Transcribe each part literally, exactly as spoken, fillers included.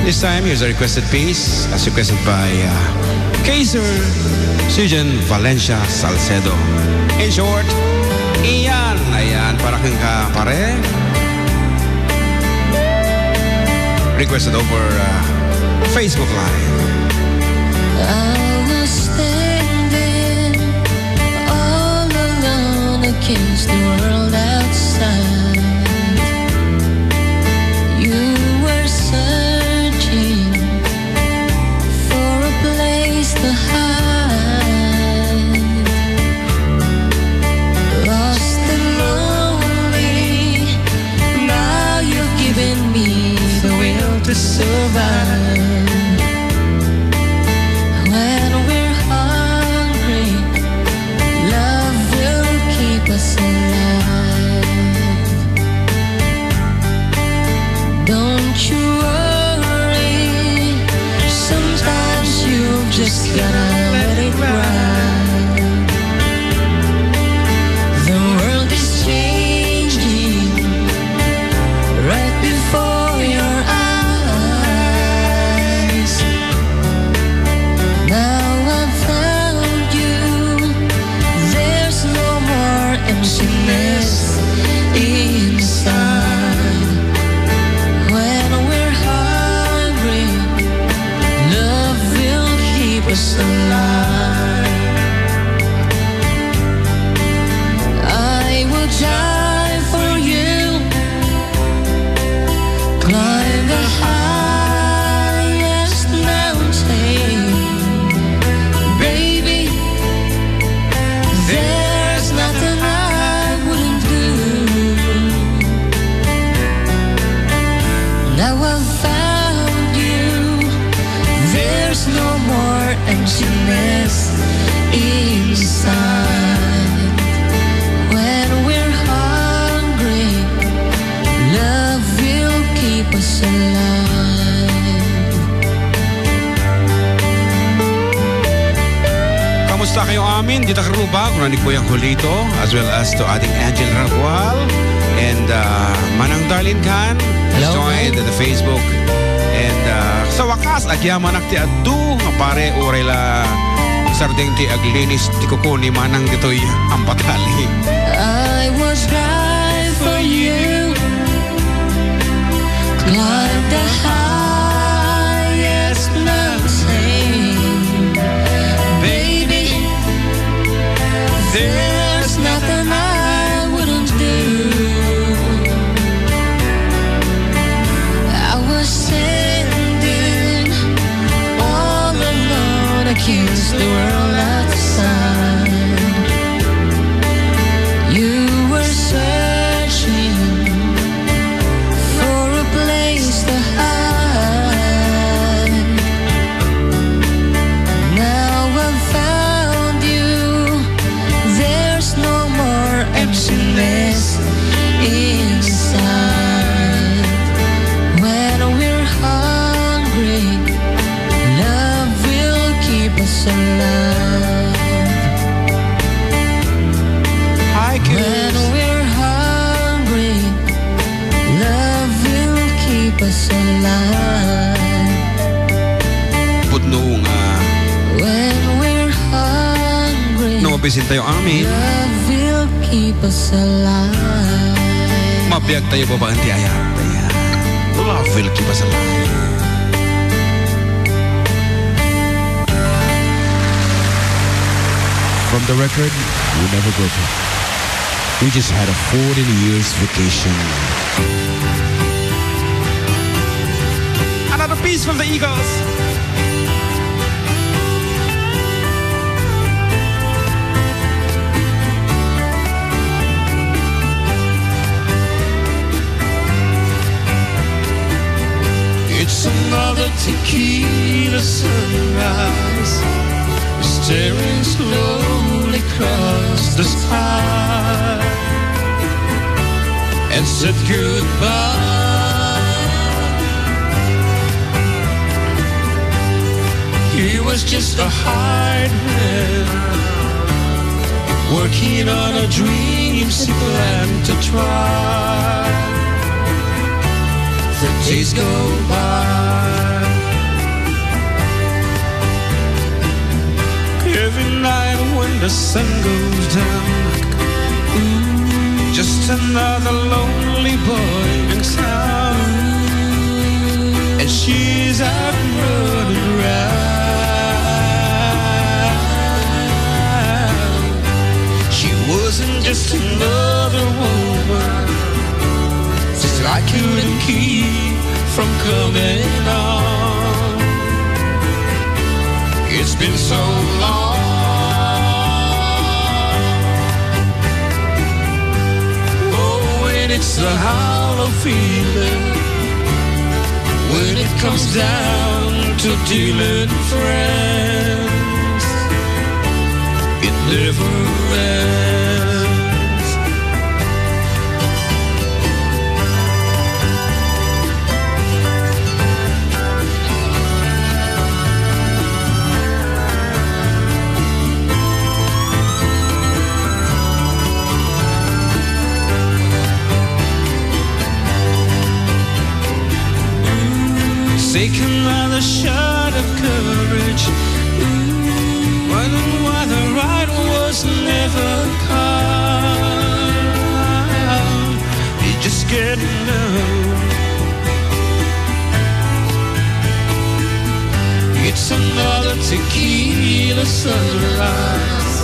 This time, here's a requested piece as requested by uh, Kaiser Susan Valencia Salcedo. In short, Iyan, ayan, para kang ka, pare. Requested over uh, Facebook Live. I was standing all alone against the world outside. You were searching for a place to hide. Lost and lonely, now you've given me the will to survive. When we're hungry, love will keep us alive. Don't you worry, sometimes you just gotta let it ride. The world is changing right before your eyes. Now I've found you. There's no more emptiness inside. When we're hungry, love will keep us alive. I will die for you. Climb the highest mountain, baby. There's nothing I wouldn't do. Now I've found you. There's no more emptiness inside. When we're hungry, love will keep us alive. Kamusta kayo amin? Dita Karuba, kuna ni Kuya Julito, as well as to Ading Angel Ragual, and uh, Manang Darlene Khan has Hello, joined Manang. The Facebook. And uh, sa wakas, agyamanak ti adu nga pare, uray la sardeng ti aglinis ti kuko ni Manang ditoy Ampatali. I was right for you. Climb the highest mountain, baby. There's nothing I wouldn't do. I was standing all alone against the world outside. You were searching for a place to hide. Now I've found you. There's no more emptiness inside. When we're hungry, love will keep us alive. Hi, When Kiss. We're hungry, love will keep us alive. Pudno nga. When we're hungry, No, mabisin tayo, amin. Love will keep us alive. Mabiag tayo babaen ti ayat. Ayan. Love will keep us alive. From the record, we never broke up. We just had a fourteen years vacation. Another piece from the Eagles. It's another tequila sunrise, staring slowly across the sky, and said goodbye. He was just a hired man, working on a dream he planned to try. The days go by. When the sun goes down, ooh, just another lonely boy in town. And she's out running round. She wasn't just another woman. Says I couldn't keep from coming on. It's been so long. Oh, when it's a hollow feeling, when it comes down to dealing friends, it never ends. Take another shot of courage. Wondering why the right was never called. You just get numb. It's another tequila sunrise.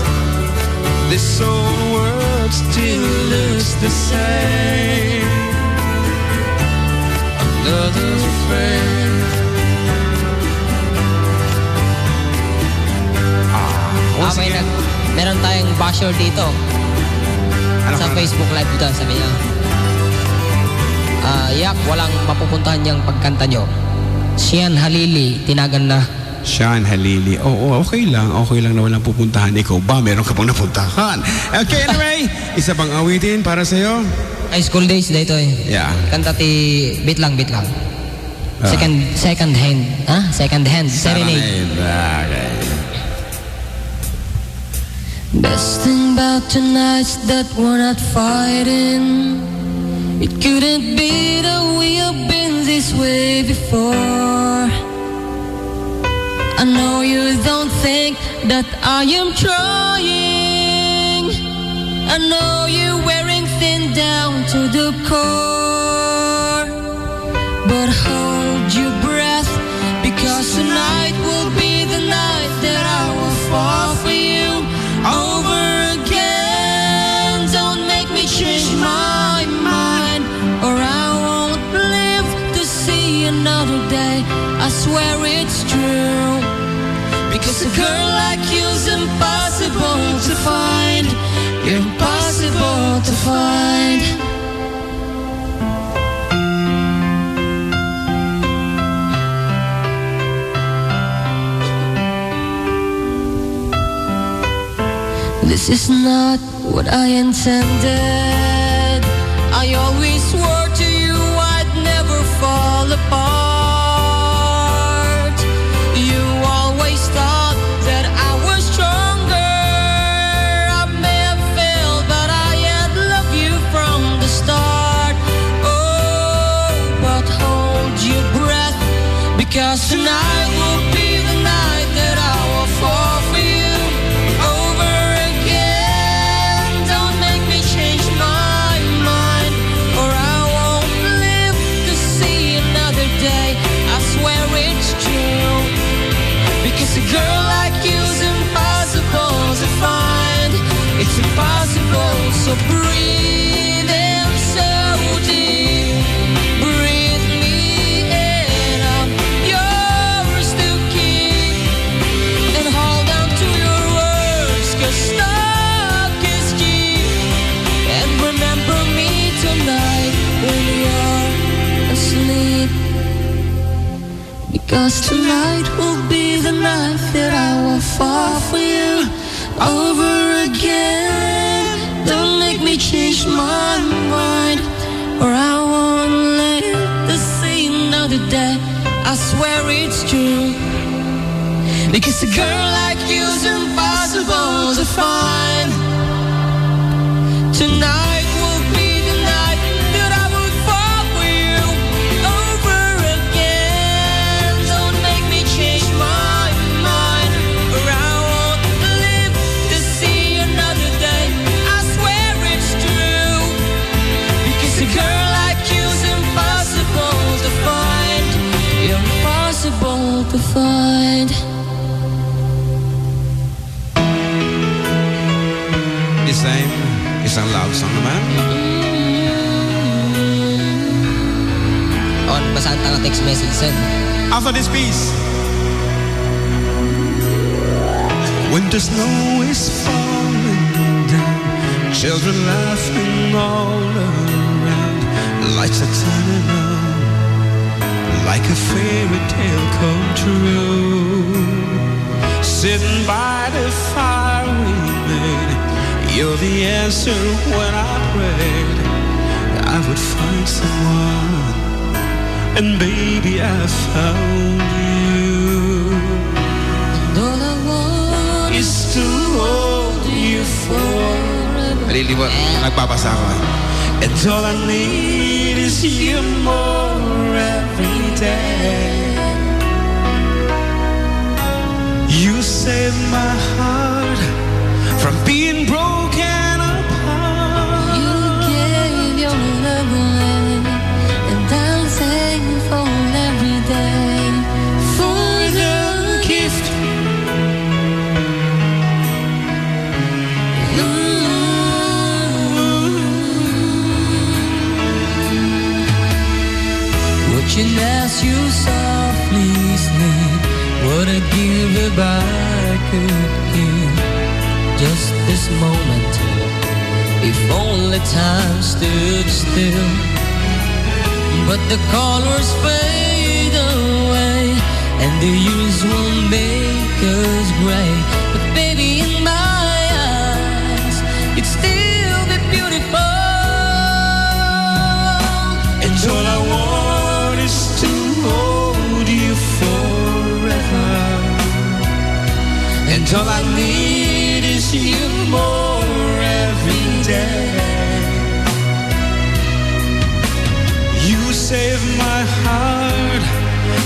This old world still looks the same. Another friend. Ah, oh, Ah, may sige. nag-, meron tayong basher dito. Ano Sa ka? Facebook Live dito, sabi niya. Ah, yak, walang mapupuntahan niyang pagkanta niyo. Sian Halili, tinagan na. Sian Halili. Oo, okay lang. Okay lang na walang pupuntahan. Ikaw ba? Meron ka pang napuntahan. Okay, anyway, isa pang awitin para sa'yo. High school days, daytoy. Yeah. Kanta ti Bit Lang, Bit Lang. Ah. Second, second hand. Ha? Second hand. Serenade. Serenade. Ah, okay. Best thing about tonight's that we're not fighting. It couldn't be that we have been this way before. I know you don't think that I am trying. I know you're wearing thin down to the core. But hold your breath, because tonight will be the night that I will fall for you over again. Don't make me change my mind, or I won't live to see another day. I swear it's true, because a girl like you's impossible to find. You're impossible to find. This is not what I intended. I always swore to you I'd never fall apart. You always thought that I was stronger. I may have failed, but I had loved you from the start. Oh, but hold your breath, because tonight will be the night that I will fall for you over again. Don't make me change my mind, or I won't live to see another day. I swear it's true, because a girl like you's impossible to find. It's impossible, so breathe in so deep. Breathe me in, I'm yours to keep. And hold on to your words, 'cause talk is cheap. And remember me tonight when you're asleep. Because tonight will be the night that I will fall for you over again. Don't make me change my mind, or I won't live to see another day. I swear it's true. Because a girl like you's impossible to find. Tonight will be the night that I will fall for you over again. Don't make me change my mind, or I won't live to Saan naman? On, basahan ta nga text message, sir. After this piece. Winter snow is falling down, children laughing all around, lights are turning on, like a fairy tale come true. Sitting by the fire we made, you're the answer when I prayed I would find someone, and baby, I found you. And all I want is to hold you forever. Naliliwa, nagbabasa ako eh. And all I need is you more every day. You save my heart from being broken apart. You gave your love away, and I'm thankful every day for the gift. Watching as you softly sleep, what a gift if I could give just this moment. If only time stood still, but the colors fade away, and the years will make us gray. But baby, in my eyes, it'd still be beautiful. And all I want is to hold you forever. And all I need is you more every day. You save my heart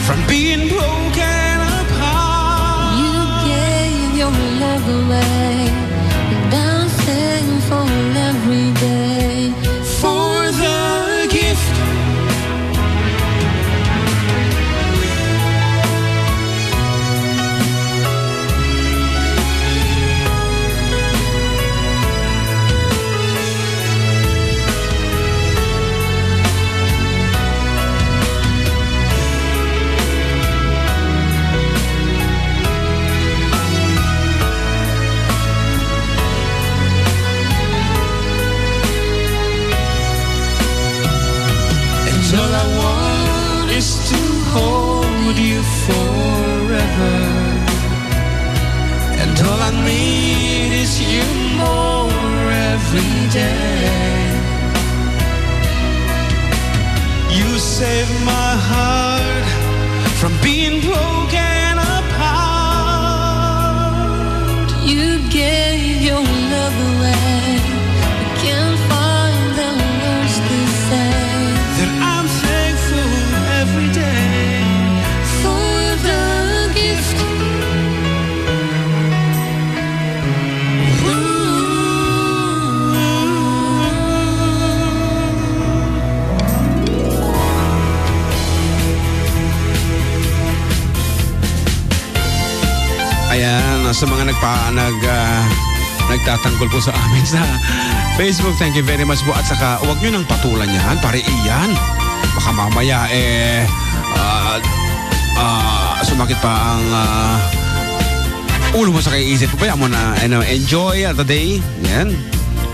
from being broken apart. You gave your love away, and I'm thankful every day for the gift. And all I want is to hold you forever. And all I need is you more every day. You save my heart from being broken apart. You gave your love away. I can't find the words to say that I'm thankful every day for the gift. Ayan, sa mga nagpa-, nag-, ah, nagtatanggol po sa amin sa Facebook, thank you very much po. At saka, huwag nyo nang patulan yan, Pare Ian. Baka mamaya, eh, ah, ah, sumakit pa ang, ah, ulo mo sa kaiisip mo. Kaya mo na, ano, enjoy the day. Yan.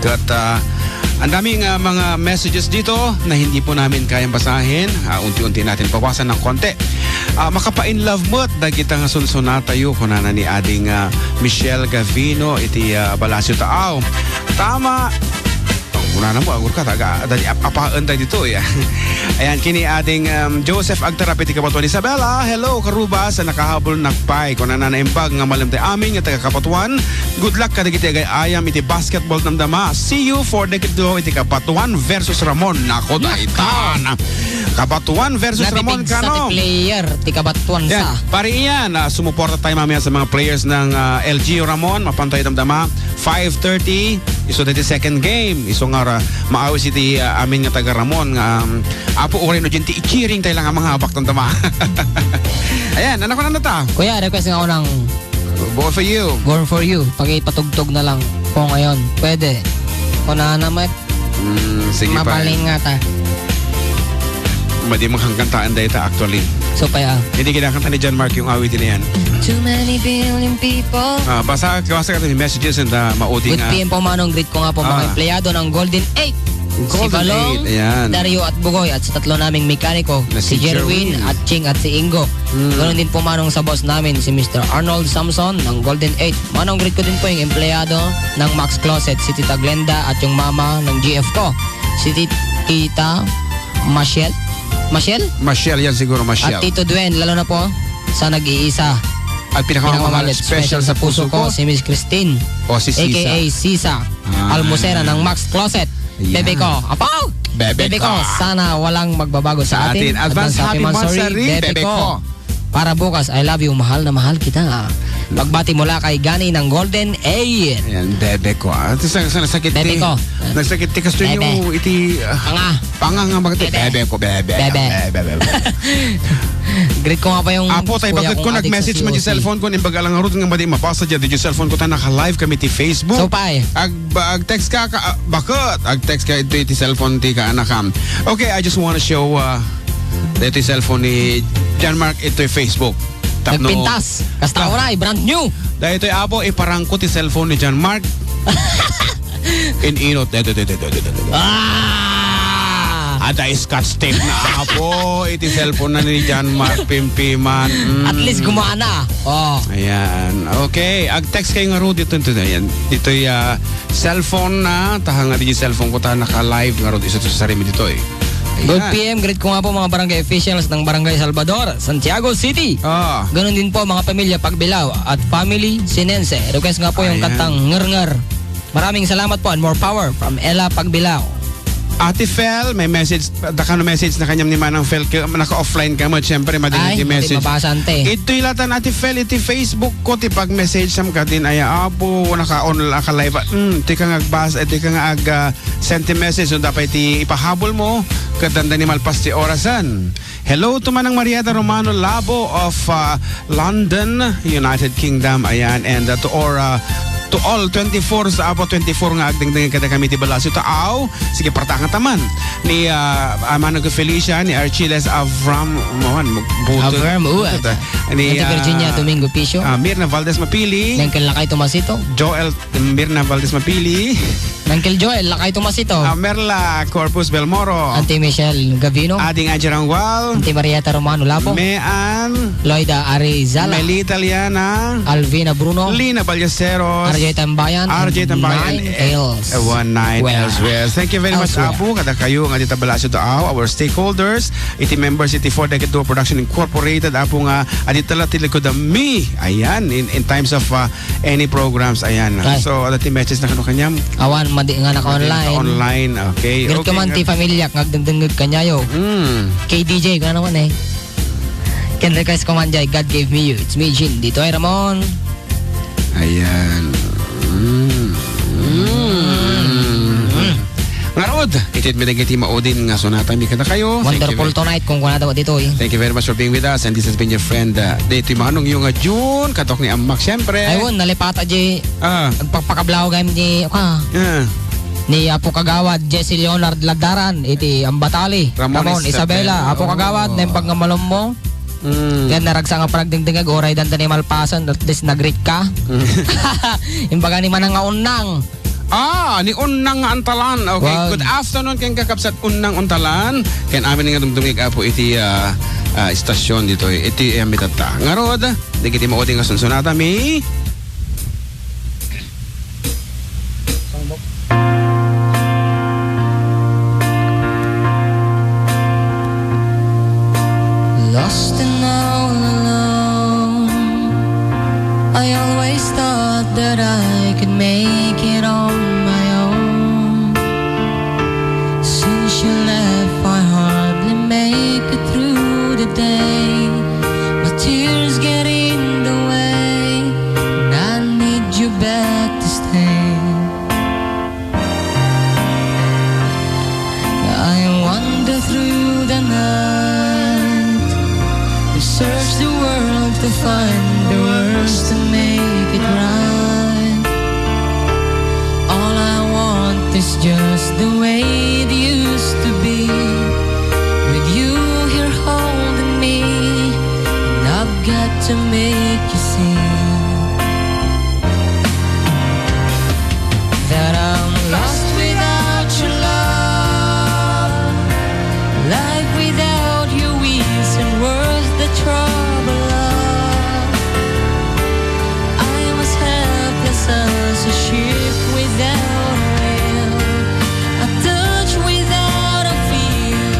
At, ah, ang daming, ah, mga messages dito na hindi po namin kayang basahin. Ah, unti-unti natin bawasan ng konti. Ah, makapain love mo't dagita nga sunsunatayo, kunana ni Ading, ah, Michelle Gavino, iti, ah, Balasio Taaw. Tama. Kunana mo, agur ka, taga, dali, ap-, apaen tayo dito, eh. Ayan, kini Ading, um, Joseph Agtarap iti Kabatuan. Isabela, hello, Karubas, a nakahabol nakpay. Kunana, naimbag nga malem ti amin nga taga Kabatuan. Good luck kadagiti agay-ayam iti basketball, damdama. See you for the kiddo iti Kabatuan versus Ramon. Nako, daytan. Kabatuan versus Ramon, kanong player ti Kabatuan. Yan, sa pare Ian, ah, sumuporta tayo mamaya sa mga players ng, ah, L G U Ramon. Mapan tayo damdama. Five thirty, isu daytoy second game. Isu nga ra, maawis iti, ah, amin nga taga Ramon nga, um, Apo, uray no diay ti i-cheering tayo lang ang mga abak, damdama. Ayan, ano ko na ta? Kuya, request nga unang Born for you. Born for you. Pakipatugtog na lang kung ngayon. Pwede. Kunana met. Mm, sige pa. Mabalin nga ta. Madi man kantaen dayta, actually. So, pa, ah. Hindi kinakanta ni John Mark yung awit na yan. Too many billion people. Ah, basa, basa ka ni messages and, ah, maudi. Good nga. P M po, Manong. Greet ko nga po mga Ah. empleyado ng Golden Eight. Si Golden Balong, Eight, ayan. Dario at Bugoy at sa tatlo naming mekaniko, Na si si Jerwin, Jerwin. At Ching at si Ingo. Mm. Ganun din po, Manong, sa boss namin, si Mister Arnold Samson ng Golden Eight. Manong, greet ko din po yung empleyado ng Max Closet, si Tita Glenda at yung mama ng G F ko, si Tit-, Tita Machel? Machel? Machel yan siguro, Machel. At Tito Duen, lalo na po sa nag-iisa. At pinakamamahal, Pinakamamahal at special special sa sa puso puso ko, ko, si Miss Christine, O, si Sisa. A K A Sisa Ah. Almosera ng Max Closet. Ayan. Bebe ko. Apo! Bebe Bebe ko. ko, sana walang magbabago sa Sa atin. atin. Advance Advance happy happy monthsary, monthsary, Bebe Bebe ko. ko. Para bukas, I love you, mahal na mahal kita. Pagbati mula kay Gani ng Golden Eight. Ayan, bebe ko. Ah, ito sa, sa, nasakit Bebe ti, ko. Nasakit ti kasto Bebe. nyo, iti, ah, Panga. panga nga bakit? Bebe. Bebe ko, bebe. Bebe. Bebe, bebe. Greet ko nga pa yung Apo, tayo kuya bagat kong ko, adik sa nag-message man di C O C. cellphone ko, imbaga lang arut nga madi mabasa dyan, di cellphone ko, ta naka-live kami ti Facebook. So, pa eh. Ag-, ba, ag-text ka, ka, ah, bakit? Ag-text ka, ito, iti cellphone ti kaanakam. Okay, I just wanna show, uh, ito yung cellphone ni John Mark, ito yung Facebook. Tapno Nagpintas. Kasta Ta- oray, brand new. Dahil ito yung apo, iparangko ti cellphone ni John Mark. In-inot. Dito, dito, dito, dito, dito. Ah! Ada scotch tape na apo, iti cellphone na ni John Mark Pimpiman. Mm. At least gumana. Oh. Ayan. Okay. Ag-text kayo nga, Rudy. Ito, ito, ayan. Dito yung, ah, cellphone na. Taha nga di cellphone ko. Taha naka-live nga, Rudy. Isa to sa sarili dito eh. Ayan. Good P M. Greet ko nga po mga barangay officials ng Barangay Salvador, Santiago City. Ah. Ganun din po mga pamilya Pagbilao at family Sinense. Request nga po yung Ayan. kantang Ngernger. Maraming salamat po and more power from Ella Pagbilao. Ate Fel, may message, dakano message na kanyam ni Manang Fel, ke-, naka-offline ka mo, siyempre, madali Ay, ti message. Mabasa, ante. Ito'y latan, Ate Fel, iti Facebook ko, ti pag-message sam kadin, ay, apo, naka-on, naka-live, mm, ti ka nga agbasa, ti ka nga ag, ah, send ti message, so dapat ti ipahabol mo, kadanda ni malpas ti orasan. Hello to Manang Marieta Romano Labo of, uh, London, United Kingdom. Ayan, and, uh, to or, uh, to all twenty-four sa Apo twenty-four nga agdengdeng kada kami ti Balasio Taaw. Sige, partakan taman ni, uh, Amano ko Felicia, ni Archiles Avram, Mohan, Buto. Avram, uh, Buto, ni, Ate Virginia uh, Domingo Piso. Uh, Mirna Valdez Mapili. Nengkel Lakay Tomasito. Joel Mirna Valdez Mapili. Uncle Joel Lakay Tomasito. Ah, Merla Corpus Belmoro. Auntie Michelle Gavino. Ading Angie Rangwal. Auntie Marieta Romano Lapo. Mean. Loida Arizala. Melita Liana. Alvina Bruno. Lina Ballesteros. R J Tambayan. R J Tambayan. Nine Hills. Eh, one nine West. Hills West. Thank you very much, Elsewhere. Apo. Kada kayo nga dita Balasio Taaw, our stakeholders, iti members iti For the Kid Production Incorporated, Apo nga, adita la ti likod mi. Ayan, in, in times of, uh, any programs, ayan. Ay. So, adda ti message na kano kanyam? Awan, madi nga naka-online. Madi nga naka-online, okay. Greet ko man ti pamilyak nga agdengdengngeg kaniayo. Mm. K D J, kano man eh. Ken request ko man jay, God Gave Me You. It's me, Jean. Dito ay Ramon. Ayan. Mm. Mm. Ngarud, itid mi dagiti maudin nga sonata mi kadakayo. Thank you Wonderful very tonight, kung kunada dito eh. Thank you very much for being with us. And this has been your friend, uh, Daytoy Manong, yung, uh, June, katok ni Ammak, siyempre. Ay, won, nalipata di Ah. agpakpakablaw gayam ni, ah, Ah. ni Apo Kagawad Jesse Leonard Ladaran, iti Ambatali. Ramon Ramon Isabela. Isabela. Apo Kagawad, Oh. naimbag nga malom mo. Mm. Ken naragsak nga panagdingdingag, uray danta ni malpasan, at least nagrit ka. Mm. Imbaga ni Manang nga Unnang. Ah, ni Unnang nga Antalan. Okay, Wag. good afternoon ken kakabsat Unnang Untalan. Ken amin nga dumdumig, Apo, iti, ah, ah, istasyon dito, iti, eh, mitatta. Ngarud, dagiti maudi nga sunsunata mi. Lost and all alone. I always thought that I could make it on my own. Since you left, I hardly make it through the day. My tears get in the way, and I need you back to stay. I wander through the night, I search the world to find the words to make it right. All I want is Just the way it used to be, with you here holding me, and I've got to make you see that I'm lost without your love. Life without you isn't worth the trouble of. I was helpless as a ship without a wheel, a touch without a feel.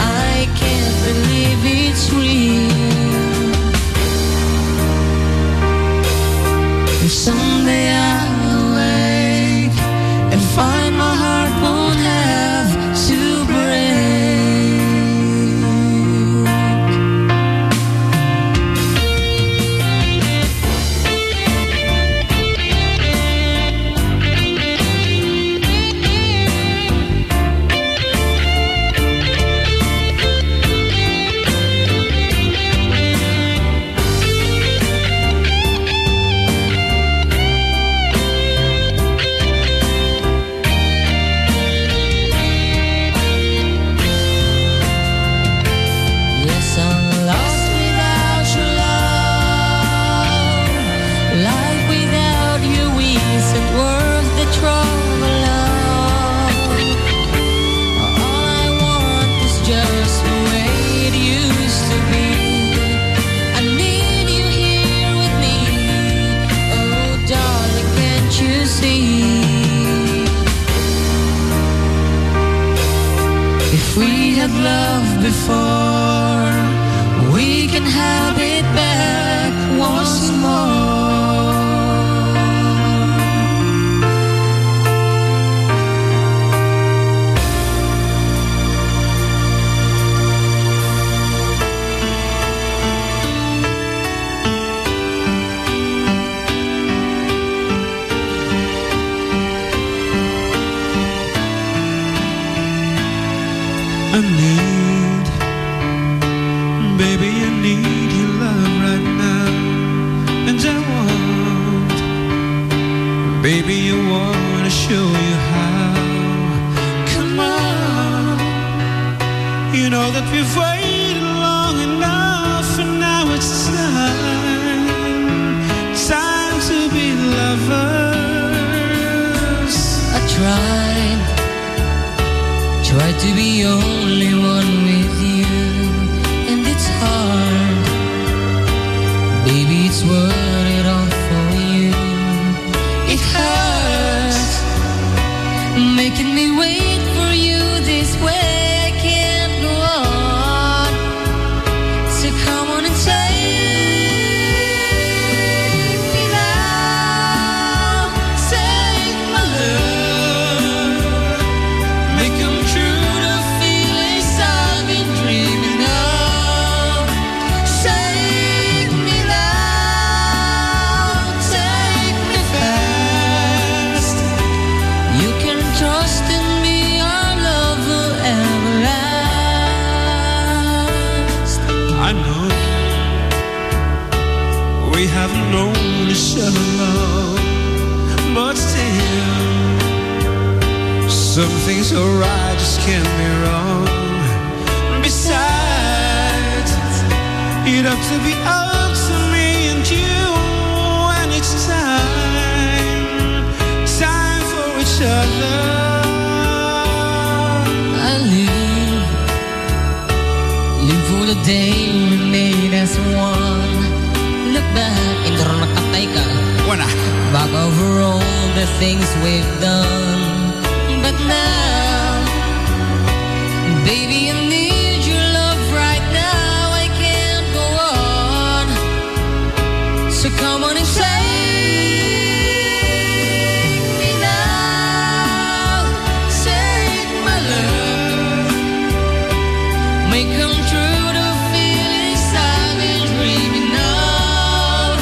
I can't believe it's real. If someday I awake and find my heart won't have to break. Yes, I'm lost without your love. Life without you isn't worth the trouble of. All I want is just the way it used to be. I need you here with me. Oh, darling, can't you see? If we had loved before, we can have it back once more. I need, baby, I need your love right now. And I want, baby, I wanna show you how. Come on. You know that we've waited long enough, and now it's time, time to be lovers. I tried, tried to be only one with you, and it's hard. Baby, it's worth it all for you. It hurts, making me wait for you this way. I can't go on. So come on and take me now, take my love, make come true the feelings I've been dreaming of. Take me now, take me fast. You can trust in me, our love will ever last. I know we haven't known each other long, but still, some things are right, just can't be wrong. Besides, it ought to be up to me and you, and it's time, time for each other. I live, live for the day we made as one. Look back, intro na katay ka. Wala. Back over all the things we've done. But now, baby, I need your love right now. I can't go on. So come on and take me now, take my love. Make come true the feelings I've been dreaming of.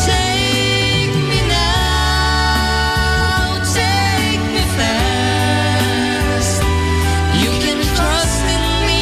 Take me now, take me fast. You can trust in me,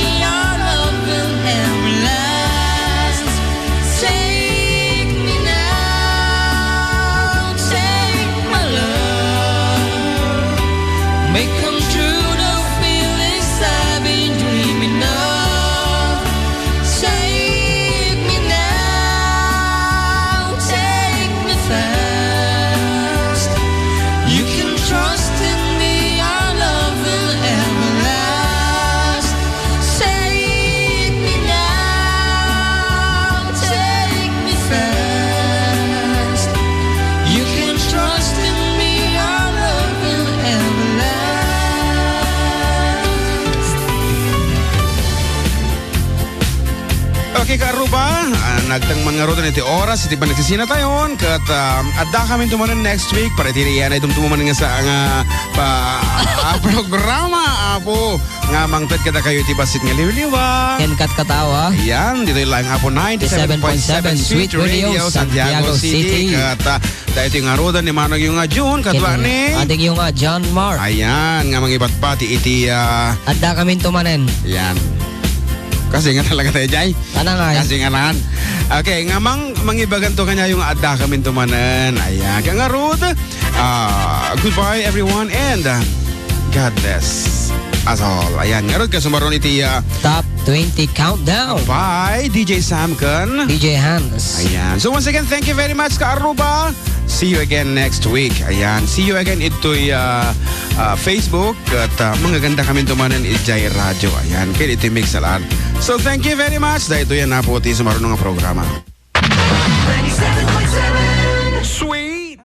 pa, ah, nagteng man ngaruden iti oras iti panagsisinatayon, ket, ah, addakaminto manen next week para iti iyan ay tumtumo man nga sa nga pa, ah, programa, Apo, nga mangted kadakayo iti bassit nga liwliwa. Ken katkatawa. Ayan, ditoy lang, Apo, ninety-seven point seven Sweet Radio, Santiago City. Ket, ah, daytoy ngaruden ni manongyo nga June, kadua ni adingyo nga John Mark. Ayan, nga mangibatbati iti, ah, addakaminto manen. Ayan. Kasi nga talaga tayo, Jay. Sana nga, eh. Kasi nga naman. Okay, nga mang-, mangibaganto kaniayo nga addakaminto manen. Ayan. Kaya ngarud, ah, goodbye, everyone, and, ah, God bless us all. Ayan. Ngarud, kasumaron iti, ah, Top twenty Countdown by D J Sam ken D J Hans. Ayan. So, once again, thank you very much, Kaaruba. See you again next week. Ayan. See you again ito'y, ah, ah, Facebook. Ket, ah, mangagandakaminto manen idiay radyo. Ayan, ken iti Mixlr. So, thank you very much. Daytoy a napo ti sumaruno nga programa.